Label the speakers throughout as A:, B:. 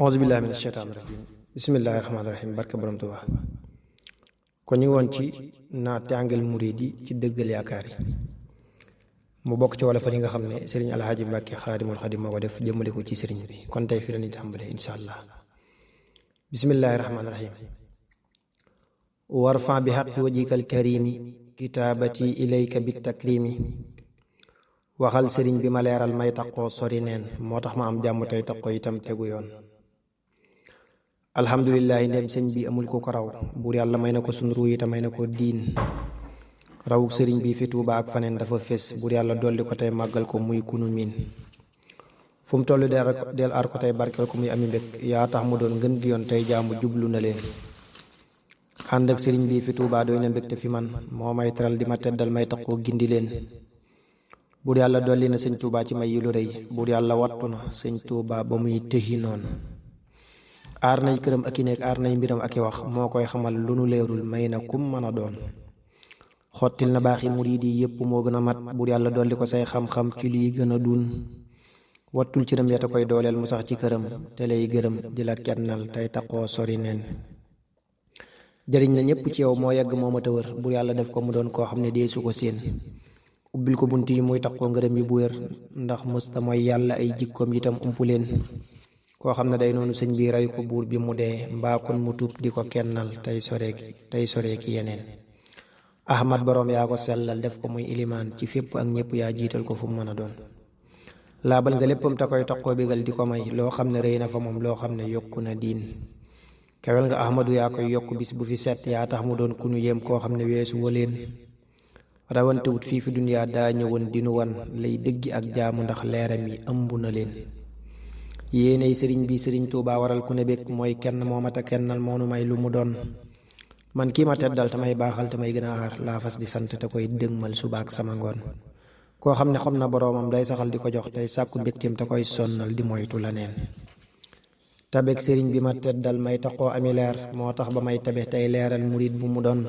A: auzu billahi mina shaytaani rajim bismillahi rahmaani rahim barke borom Tuubaa kon ñu ngi woon ci naataangal murid yi ci dëggal yaakaar yi mu bokk ci wala fa yi nga xam ne sëriñ alhaaji Mbàkke xaadimul xadim moo ko def jëmale ko ci sëriñ bi kon tey fi la ñuy tàmbale insha allah bismillahi rahmaani rahim warfa bi xaqi wajikal karimi kitaabati ilayka bi takrimi waxal sëriñ bi ma leeral may taqoo sori neen moo tax ma am jàmm tey taqoo itam tegu yoon alhamdulillahi ndem sëñ bi amul ko ko raw buur yàlla may na ko sunu ruu itam may na ko diin rawuk sëriñ bi fi Tuuba ak faneen dafa fés buur yàlla dolli ko tey màggal ko muy kunu miin fu mu toll del ar ko tey barkel ko muy ami mbég yaa tax mu doon ngën gi yoon tey jaamu jublu na leen ànd ak sëriñ bi fi Tuuba doy na mbég te fi man moo may teral di ma teddal may taqoo gindi leen buur yàlla dolli na sëñ Tuuba ci may yi lu rëy buur yàlla wattu na sëñ Tuuba ba muy tëxi noonu aar nay këram ak i nekk aar nay mbiram ak i wax moo koy xamal lu nu leerul may na kum mën a doon xottil na baaxi murid yi yépp moo gën a mat buur yàlla dolli ko say xam-xam ci liy gën a dun wattul cëram ya te koy dooleel mu sax ci këram te lay gërëm di la kennal tey taqoo sori neen jëriñ na ñépp ci yow moo yegg moo ma tëwër buur yàlla def ko mu doon koo xam ne dee su ko séen ubbil ko bunt yi muy taqoo ngërëm yi bu wér ndax mësta mooy yàlla ay jikkoom itam umpu leen koo xam ne day noonu sëñ bi rey ko buur bi mu dee mbaa kon mu tuub di ko kennal tey soreeki yeneen ahmad boroom yaa ko sellal def ko muy ilimaan ci fépp ak ñépp yaa jiital ko fu mu mën a doon laabal nga léppam te koy taqoo bégal di ko may loo xam ne rëy na fa moom loo xam ne yokku na diin kewel nga ahmadu yaa koy yokk bis bu fi set yaa tax mu doon ku nu yéem koo xam ne weesu waleen rawantewut fii fi duniyaa daa ñëwoon dinu wan lay dëggi ak jaamu ndax leeram yi ëmb na leen yéenay sëriñ bi sëriñ Tuuba waral ku ne bég mooy kenn moo mat a kennal moonu may lu mu doon man kii ma teddal te may baaxal te may gën a aar laa fas di sant te koy dëgmal subaak sama ngoon koo xam ne xam na boroomam day saxal di ko jox tey sàkku mbégteem te koy sonnal di moytu la neen tabeg sëriñ bi ma teddal may taxoo ami leer moo tax ba may tabe tey leeral murit bu mu doon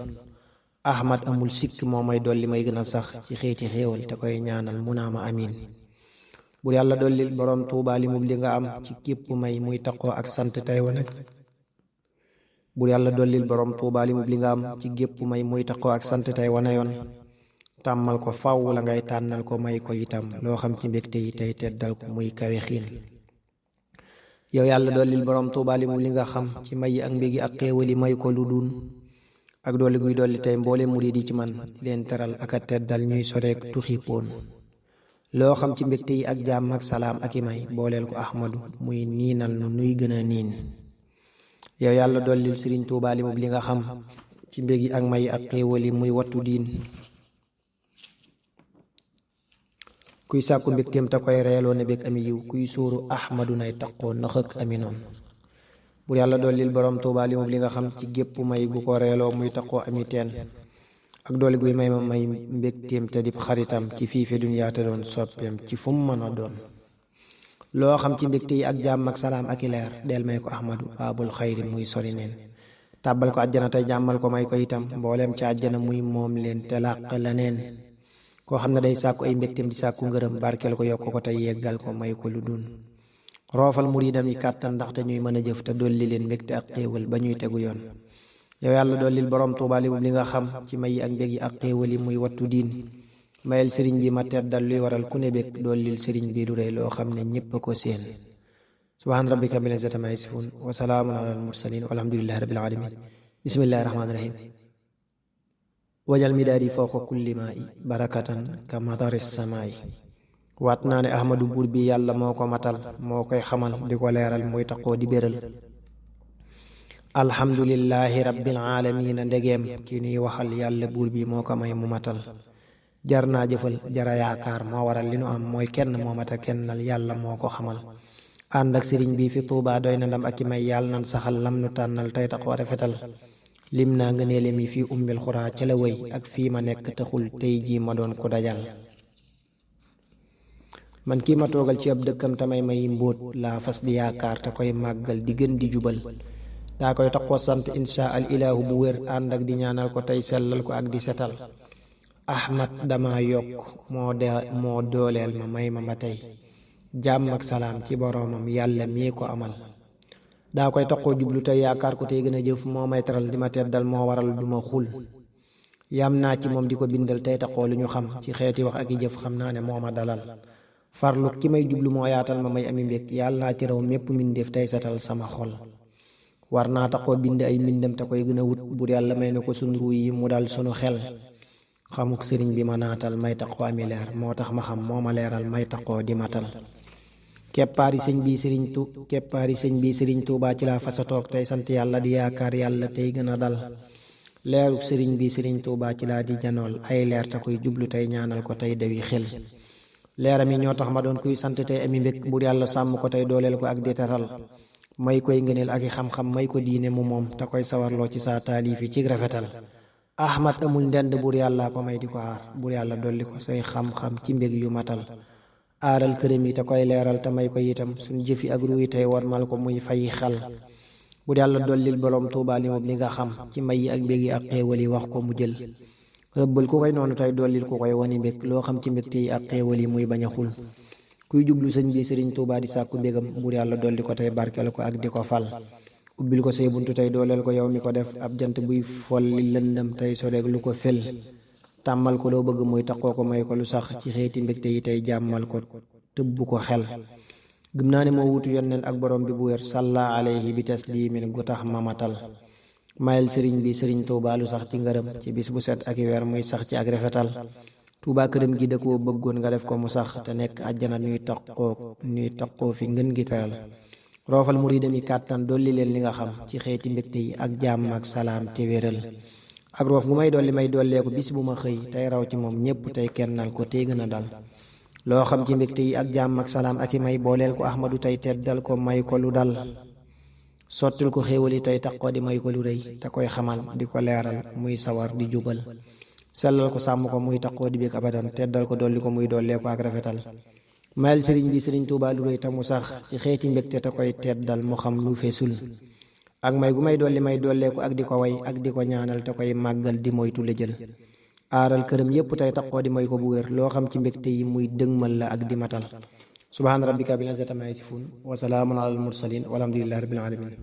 A: ahmad amul sikk moo may dolli may gën a sax ci xeeti xéewal te koy ñaanal mu naa ma amiin bur yàlla dollil boroom Tuuba li mu li nga am ci képp may muy taqoo ak sant tey wane bur yàlla dollil boroom Tuuba li mu li nga am ci gépp may muy taqoo ak sant tey wane yoon tàmmal ko faw la ngay tànnal ko may ko itam loo xam ci mbégte yi tey teddal ko muy kawe xiin yow yàlla dollil boroom Tuuba li mu li nga xam ci may yi ak mbégi ak xéewali may ko lu dun ak dolli guy dolli tey mboole murid yi ci man di leen teral ak a teddal ñuy soreek tuxi poon loo xam ci mbégte yi ak jàmm ak salaam ak i may booleel ko ahmadu muy niinal nu nuy gën a niin yow yàlla dollil sëriñ Tuuba li mu li nga xam ci mbégi ak may ak xéewali muy wattu diin kuy sàkku mbégteem te koy reeloo ne bég ami yiw kuy suuru ahmadu nay taqoo naxëk ami noon bur yàlla dollil boroom Tuuba li mu li nga xam ci gépp may gu ko reeloo muy taqoo ami teen ak doole guy may ma may mbégteem te dib xaritam ci fii fi duniyaa te doon soppeem ci fu mu mën a doon loo xam ci mbégte yi ak jàmm ak salaam ak i leer del may ko ahmadu baabul xayri muy sori neen tàbbal ko àjjana tey jàmmal ko may ko itam mbooleem ci àjjana muy moom leen te làq la neen koo xam ne day sàkku ay mbégteem di sàkku ngërëm barkeel ko yokk ko tey yeggal ko may ko lu dun roofal muridam yi kàttan ndaxte ñuy mën a jëf te dolli leen mbégte ak xéewal ba ñuy tegu yoon yow yàlla dollil boroom Tuuba li mu li nga xam ci may yi ak mbég yi ak xéewal yi muy wattu diin mayel sëriñ bi ma teddal luy waral ku ne bég dollil sëriñ bi du rëy loo xam ne ñépp a ko seen subhaan rabbika rabbil izzati ammaa yasifuun wa salaamun alal mursaliin walhamdulillahi rabbil aalamiin bismillahi rahmaani rahiim wajal midaadi fawqa kulli maa'i barakatan ka matari samaa'i waat naa ne ahmadu buur bi yàlla moo ko matal moo koy xamal di ko leeral muy taqoo di béral alhamdulillahi rabbil aalamiina ndegeem ki nuy waxal yàlla buur bi moo ko may mu matal jar naa jëfal jara yaakaar moo waral li nu am mooy kenn moo mata kennal yàlla moo ko xamal ànd ak sëriñ bi fi Tuuba doy na ndam ak i may yàlla nan saxal lam nu tànnal tey taxoo rafetal lim naa ngëneele mi fii ummil xuraa ca la wëy ak fii ma nekk taxul tey jii ma doon ko dajal man kii ma toogal ci ab dëkkam tamay may mbóot laa fas di yaakaar te koy màggal di gën di jubal daa koy taxoo sant insha al ilaahu bu wér ànd ak di ñaanal ko tey sellal ko ak di setal ahmad dama yokk moo dooleel ma may ma ba tey jàmm ak salaam ci boroomam yàlla mii ko amal daa koy taxoo jublu tey yaakaar ko tey gën a jëf moo may teral di ma teddal moo waral du ma xul yam naa ci moom di ko bindal tey taxoo lu ñu xam ci xeeti wax ak i jëf xam naa ne moo ma dalal farlu ki may jublu moo yaatal ma may ami mbég yàlla naa ci raw mépp mbindéef tey setal sama xol war naa taxoo bind ay mbindam te koy gën a wut bur yàlla may na ko sunu ruu yi mu dal sunu xel xamuk sëriñ bi ma naatal may taxoo ami leer moo tax ma xam moo ma leeral may taxoo di matal keppaari sëñ bi sëriñ Tuubaa ci laa fasa toog tey sant yàlla di yaakaar yàlla tey gën a dal leeruk sëriñ bi sëriñ Tuubaa ci laa di janool ay leer te koy jublu tey ñaanal ko tey dawi xel leeram yi ñoo tax ma doon kuy sant tey ami mbég bur yàlla sàmm ko tey dooleel ko ak di teral may koy ngëneel ak i xam-xam may ko diine mu moom te koy sawarloo ci saa taalifi ci rafetal ahmad amul ndend bur yàlla ko may di ko aar bur yàlla dolli ko say xam-xam ci mbég yu matal aaral këram yi te koy leeral te may ko itam suñ jëfi ak ruuy tey warmal ko muy fay xel bur yàlla dollil boroom Tuubaa li moom li nga xam ci may yi ak mbég yi ak xéewal yi wax ko mu jël rëbbal ku koy noonu tey dollil ku koy wani mbég loo xam ci mbégte yi ak xéewal yi muy bañ a xul kuy jublu sëñ bi sëriñ Tuubaa di sàkku mbégam bur yàlla dolli ko tey barkel ko ak di ko fal ubbil ko say buntu tey dooleel ko yow mi ko def ab jant buy folli lëndëm tey soreeg lu ko fel tàmmal ko loo bëgg muy taxoo ko may ko lu sax ci xeeti mbégte yi tey jàmmal ko tëbb ko xel gëm naa ne moo wutu yonneen ak borom bi bu wér salla alayhi bi taslimin gu tax mamatal mayel sëriñ bi sëriñ Tuubaa lu sax ci ngërëm ci bis bu set ak i weer muy sax ci ak rafetal Tuubaa këram gi da koo bëggoon nga def ko mu sax te nekk àjjana ñuy taqoo fi ngën gi teral roofal muridam yi kàttan dolli leen li nga xam ci xeeti mbégte yi ak jàmm ak salaam te wéral ak roof gu may dolli may dolleeku bis bu ma xëy tey raw ci moom ñépp tey kennal ko tey gën a dal loo xam ci mbégte yi ak jàmm ak salaam ak i may booleel ko ahmadu tey teddal ko may ko lu dal sottil ko xéewal yi tey taxoo di may ko lu rëy te koy xamal di ko leeral muy sawar di jubal sellal ko sàmm ko muy taxoo di bég abadan teddal ko dolli ko muy dollee ko ak rafetal mayel sëriñ bi sëriñ Tuubaa lu rëy te mu sax ci xeeti mbégte te koy teddal mu xam lu feesul ak may gu may dolli may dolleeku ak di ko way ak di ko ñaanal te koy màggal di moytu la jël aaral këram yépp tey taxoo di may ko bu wér loo xam ci mbégte yi muy dëgmal la ak di matal subhaana rabbika rabbil izzati ammaa yasifuun wa salaamun alal mursaliin walhamdulillahi rabbil aalamiin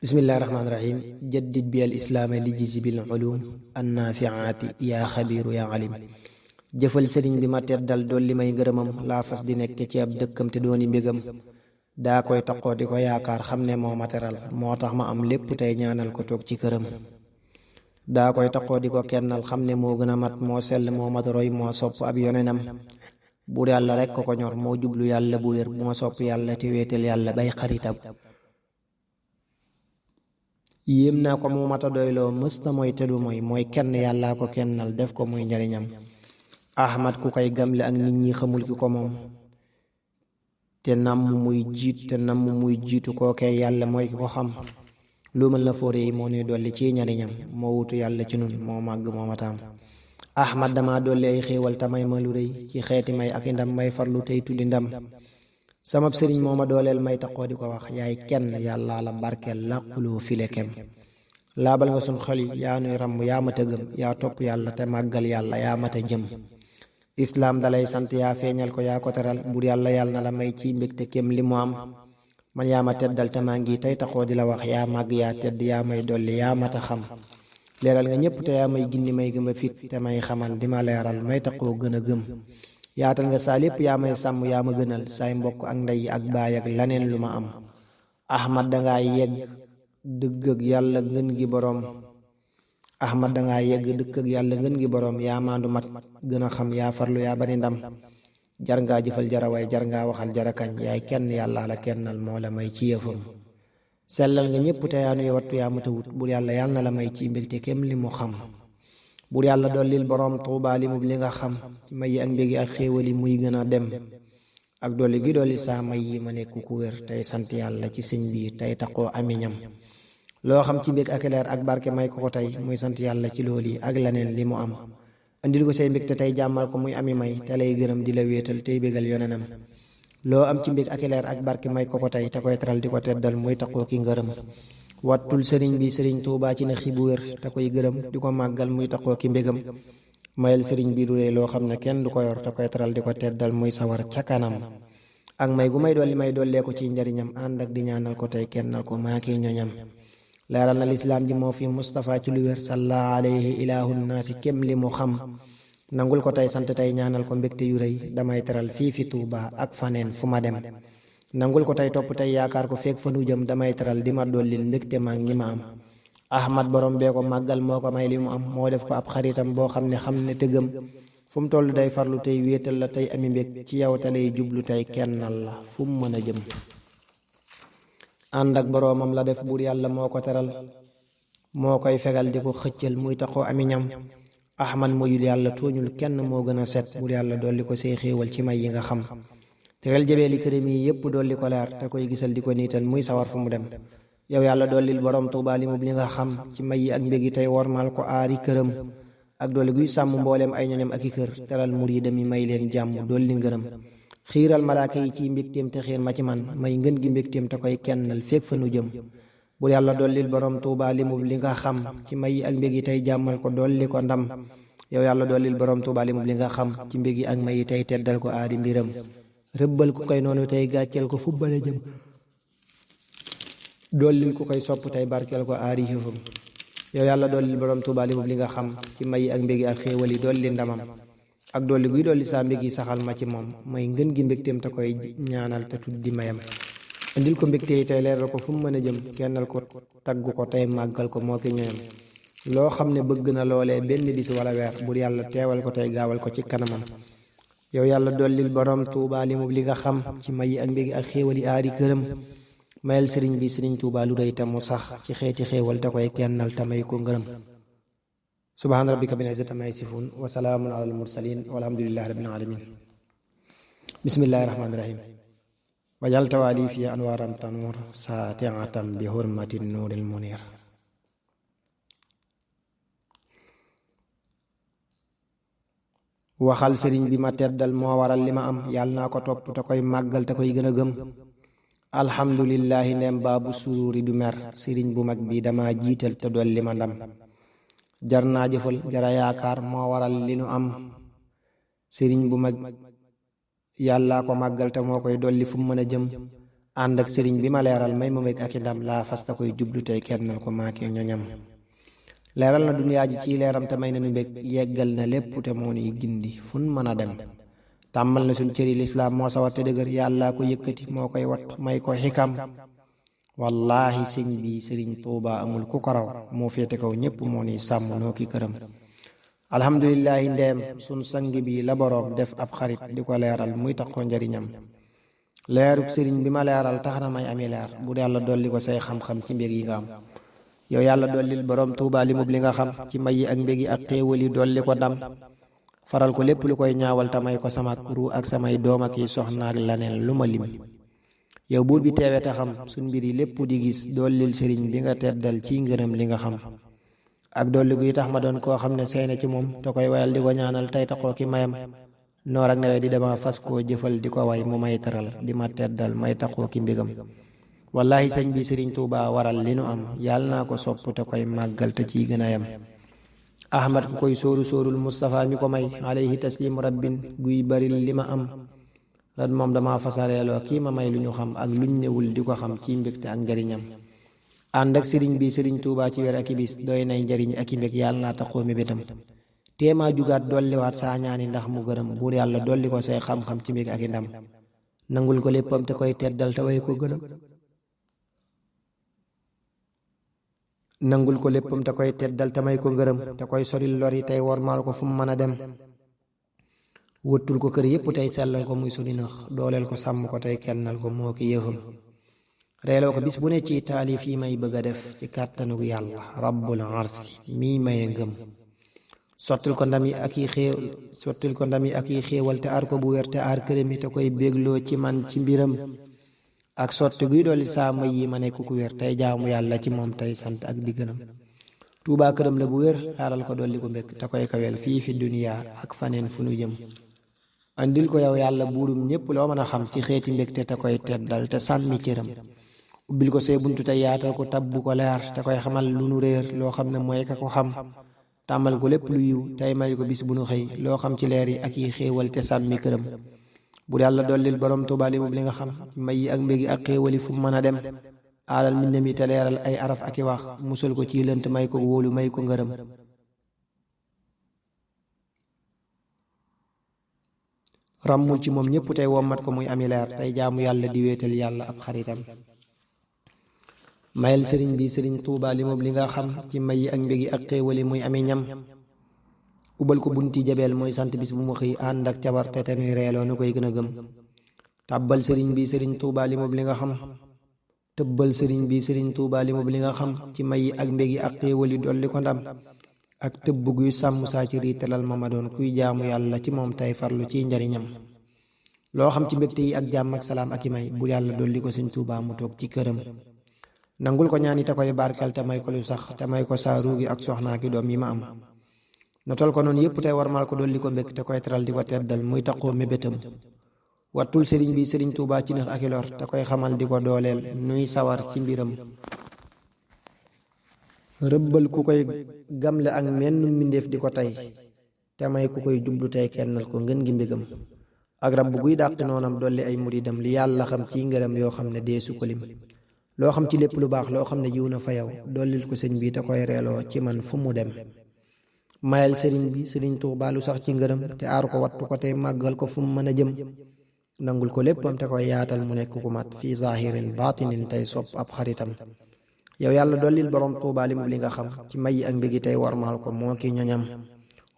A: bismillahi rahmaani rahiim jaddid bi al islaama li jizi bil ulum annaafiaati yaa xabiiru yaa alim jëfal sëriñ bi ma teddal dolli may ngërëmam laa fas di nekk ci ab dëkkam te dooni mbégam daa koy taxoo di ko yaakaar xam ne moo ma teral moo tax ma am lépp tey ñaanal ko toog ci këram daa koy taxoo di ko kennal xam ne moo gën a mat moo sell moo mat roy moo sopp ab yonenam buur yàlla rekk ko ñor moo jublu yàlla bu wér moo sopp yàlla te wéetal yàlla bay xaritam yéem naa ko moo mata doyloo mësta mooy te du mooy kenn yàllaa ko kennal def ko muy njariñam ahmad ku koy gamle ak nit ñi xamul ki ko moom te namm muy jiitu kookee yàlla mooy ki ko xam lu mën la fóore yi moo nuy dolli ci njariñam moo wutu yàlla ci nun moo màgg moo mataam ahmad dama dolli ay xéewal tamay ma lu rëy ci xeeti may ak i ndam may farlu tey tuddi ndam samab sëriñ moo ma dooleel may taxoo di ko wax yaay kenn yàlla la barkeel làquloo filekem laabal nga sun xol yi yaa nuy ràmm yaa mata gëm yaa topp yàlla te màggal yàlla yaa mata jëm islaam dalay sant yaa feeñal ko yaa ko teral bur yàlla yàlla na la may ci mbégte kem li mu am man yaa ma teddal te maa ngi tey taxoo di la wax yaa màgg yaa tedd yaa may dolli yaa mata xam leeral nga ñépp te yaa may gindi may gëm a fit te may xamal di ma leeral may taxoo gën a gëm yaatal nga saa lépp yaa may sàmm yaa ma gënal saay mbokk ak ndey ak baay ak laneen lu ma am ahmad dangaa yegg dëgg ak yàlla ngën gi boroom ahmad dangaa yegg dëkk ak yàlla ngën gi boroom yaa maandu mat gën a xam yaa farlu yaa bari ndam jar ngaa jëfal jarawaay jar ngaa waxal jarakañ yaay kenn yàlla la kennal moo la may ci yëfam sellal nga ñépp te yaa nuy wattu yaa mata wut bur yàlla yàlla na la may ci mbégte kem li mu xam bur yàlla dollil boroom Tuubaa li mu li nga xam ci may yi ak mbégi ak xéewali muy gën a dem ak dolli gi dolli saa may yi ma nekk ku wér tey sant yàlla ci sëñ bi tey taxoo amiñam loo xam ci mbég ak leer ak barke may ko tey muy sant yàlla ci loolu yi ak laneen li mu am andil ko say mbégte tey jàmmal ko muy ami may te lay gërëm di la wéetal tey bégal yonenam loo am ci mbég ak leer ak barke may ko tey te koy teral di ko teddal muy taxoo ki ngërëm wattul sëriñ bi sëriñ Tuubaa ci na xibu wér te koy gërëm di ko màggal muy taxoo ki mbégam mayel sëriñ bi du loo xam ne kenn du ko yor te koy teral di ko teddal muy sawar ca kanam ak may gu may dollee ko ci njariñam ànd ak di ñaanal ko tey kennal ko maaki ñoñam. leeral na lislaam ji moo fi Mustafa ci lu wér salla alayhi ilahun naasi kem li mu xam. nangul ko tey sant tey ñaanal ko mbégte yu rëy damay teral fii fi Tuuba ak faneen fu ma dem. nangul ko tey topp tey yaakaar ko feek fa nu jëm damay teral di ma dollil mbégte maag ñi ma am. ahmad borom bee ko màggal moo ko may li mu am moo def ko ab xaritam boo xam ne tëggam fu mu toll day farlu tey wéetal la tey ami mbég ci yow te lay jublu tey kennal la fu mu mën a jëm. ànd ak boroomam la def buur yàlla moo ko teral moo koy fegal di ko xëccal muy taxoo aminam. ahmad moyul yàlla tooñul kenn moo gën a set buur yàlla dolli ko say xéewal ci may yi nga xam. teral jabee li këram yi yépp dolli ko leer te koy gisal di ko niital muy sawar fu mu dem. yow yàlla dollil borom Tuuba li mu li nga xam ci may yi ak mbégi tey wormal ko aari këram ak dolli guy sàmm mbooleem ay ñoñam ak i kër teral muridam yi may leen jàmm dolli ngërëm. xiiral malaaka yi ci mbégteem te xiir ma ci man may ngën gi mbégteem te koy kennal feek fa nu jëm. bur yàlla dollil borom Tuuba li mu li nga xam ci may yi ak mbégi tey jàmmal ko dolli ko ndam. yow yàlla dollil borom Tuuba li mu li nga xam ci mbégi ak may yi tey teddal ko aari mbiram. rëbbal ku koy noonu tey gàcceel ko fu bale jëm. dollil ku koy sopp tey barkeel ko aari xëfam. yow yàlla dollil borom Tuuba li mu li nga xam ci may yi ak mbégi ak xéewal yi dolli ndamam ak dolli guy dolli saa mbégi saxal ma ci moom may ngën gi mbégteem te koy ñaanal te tuddi mayam. indil ko mbégte yi tey leeral ko fu mu mën a jëm kennal ko tagg ko tey màggal ko moo ki ñoyam. loo xam ne bëgg na loolee benn bis wala weer bur yàlla teewal ko tey gaawal ko ci kanamam. yow yàlla dollil borom Tuuba li mu li nga xam ci may yi ak mbégi ak xéewal yi aari këram. mayal sëriñ bi sëriñ Tuuba lu rëy te mu sax ci xeeti xéewal te koy kennal te may ko ngërëm. subhaana rabbika bil izzati ammaa yasifuun wa salaamun alal mursaliin walhamdulillahi rabbil aalamiin. bismillahi rahmaani rahiim. wajal tawaali fi anwaaran tanuur saati'atan bi hurmati nuuril muniir. waxal sëriñ bi ma teddal moo waral li ma am yàlla naa ko topp te koy màggal te koy gën a gëm. alhamdulillahi ndem baabu suruuri du mer sëriñ bu mag bi dama jiital te dolli ma ndam. jar naa jëfal jara yaakaar moo waral li nu am sëriñ bu mag yàllaa ko màggal te moo koy dolli fu mu mën a jëm. ànd ak sëriñ bi ma leeral may ma meg ak i ndam laa fas te koy jublu tey kennal ko maake ñoñam. leeral na duniyaa ji ci leeram te may na nu mbég yeggal na lépp te moo nuy gindi fun mën a dem. tàmmal na suñ cëri lislaam moo sawar te dëgër yàllaa ko yëkkati moo koy wat may ko xikam. wallahi sëñ bi sëriñ Tuuba amul ku ko raw moo féete kaw ñépp moo ni sàmm noo ki këram. alhamdulillahi ndeem sun sang bi la boroom def ab xarit di ko leeral muy tax ko njariñam. leeruk sëriñ bi ma leeral tax na may ami leer bu yàlla dolli ko say xam-xam ci mbég yi nga am. yow yàlla dollil borom Tuuba li mub li nga xam ci may yi ak mbég yi ak xéewal yi dolli ko ndam. faral ko lépp lu koy ñaawal tamay ko sama kuru ak samay doom ak yi soxna ak laneen lu ma lim. yow buur bi teewe te xam suñ mbir yi lépp di gis dollil sëriñ bi nga teddal ci ngërëm li nga xam. ak dolli guy tax ma doon koo xam ne sey na ci moom te koy wayal di ko ñaanal tey taxoo ki mayam. noor ak nawet di dama fas koo jëfal di ko way mu may teral di ma teddal may taxoo ki mbigam. wallahi sëñ bi sëriñ Tuuba waral li nu am yàlla naa ko sopp te koy màggal te ciy gën a yam. ahmad ku koy sóoru sóorul Mustafa mi ko may alayhi taslimu rabbin guy baril li ma am. rat moom dama fasareeloo kii ma may lu ñu xam ak luñ newul di ko xam ci mbégte ak njariñam. ànd ak sëriñ bi sëriñ Tuuba ci weer ak i bis doy nay njariñ ak i mbég yàlla naa taxoo mi bétam. téemaa jugaat dolliwaat saa ñaani ndax mu gërëm buur yàlla dolli ko say xam-xam ci mbég ak i ndam. nangul ko léppam te koy teddal te way ko gërëm. nangul ko léppam te koy teddal te may ko ngërëm te koy soril lor yi tey wormaal ko fu mu mën a dem. wëttul ko kër yépp tey sellal ko muy suni nax dooleel ko sàmm ko tey kennal ko moo ki yëfam. reeloo ko bis bu ne ci taalif yi may bëgg a def ci kàttanug yàlla rabbul arsi mii maye ngëm. sottil ko ndam yi ak yi xéewal te aar ko bu wér te aar këram yi te koy bégloo ci man ci mbiram. ak sotti guy dolli saa may yi ma nekk ku wér tey jaamu yàlla ci moom tey sant ak di gënam. Tuubaa këram la bu wér aaral ko dolli ko mbékk te koy kawel fii fi duniyaa ak faneen fu nu jëm. andil ko yow yàlla buurum ñépp loo mën a xam ci xeeti mbégte te koy teddal te sàmmi cëram. ubbil ko say buntu te yaatal ko tabbu ko leer te koy xamal lu nu réer loo xam ne mooy ka ko xam. tàmmal ko lépp lu yiw tey may ko bis bu nu xëy loo xam ci leer yi ak yi xéewal te sàmmi këram. buur yàlla dollil borom Tuubaa li mu li nga xam may yi ak mbégi ak xéewali fu mën a dem aalal mbindam yi te leeral ay araf ak i wax musal ko ci lënt may ko wóolu may ko ngërëm ràmmul ci moom ñépp tey wommat ko muy ami leer tey jaamu yàlla di wéetal yàlla ab xaritam mayel sëriñ bi sëriñ Tuubaa li moom li nga xam ci may yi ak mbégi ak xéewali muy ami ñam ubal ko bunti jabeel mooy sant bis bu mu xëy ànd ak cabar te te nuy reeloo nu koy gën a gëm tàbbal sëriñ bi sëriñ Tuubaa li moom li nga xam tëbbal sëriñ bi sëriñ Tuubaa li moom li nga xam ci may yi ak mbégi ak xéewali dolli ko ndam ak tëbb guy sàmm saa ci riitalal ma doon kuy jaamu yàlla ci moom tey farlu ciy njariñam loo xam ci mbégte yi ak jàmm ak salaam ak i may bu yàlla dolli ko sëñ Tuubaa mu toog ci këram nangul ko ñaan yi te koy barkel te may ko lu sax te may ko saa ruugi ak soxnaa ki doom yi ma am notal ko noonu yépp tey warmal ko dolli ko mbég te koy teral di ko teddal muy taqoo mébétam wattul sëriñ bi sëriñ Tuubaa ci nëx ak i lor te koy xamal di ko dooleel nuy sawar ci mbiram rëbbal ku koy gamle ak menn mbindeef di ko tey te may ku koy jublu tey kennal ko ngën gi mbégam ak rab bu guy dàq noonam dolli ay muridam li yàlla xam ciy ngërëm yoo xam ne deesu ko lim loo xam ci lépp lu baax loo xam ne jiw na fa yow dollil ko sëñ bi te koy reeloo ci man fu mu dem mayal sëriñ bi sëriñ Tuubaa lu sax ci ngërëm te aar ko wattu ko tey màggal ko fu mu mën a jëm nangul ko léppam te koy yaatal mu nekk ku mat fii zahirin baatinin tey sopp ab xaritam yow yàlla dollil borom Tuubaa li mu li nga xam ci may yi ak mbégi tey warmaal ko moo ki ñoñam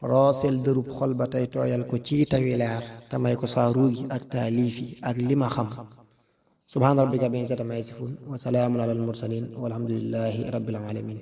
A: roosel dërub xol ba tey tooyal ko ci tawi leer te may ko saa ruugi ak taalifi ak li ma xam subhaana rabbika rabbil izzati ammaa yasifuun wa salaamun alal mursaliin walhamdulillahi rabbil aalamiin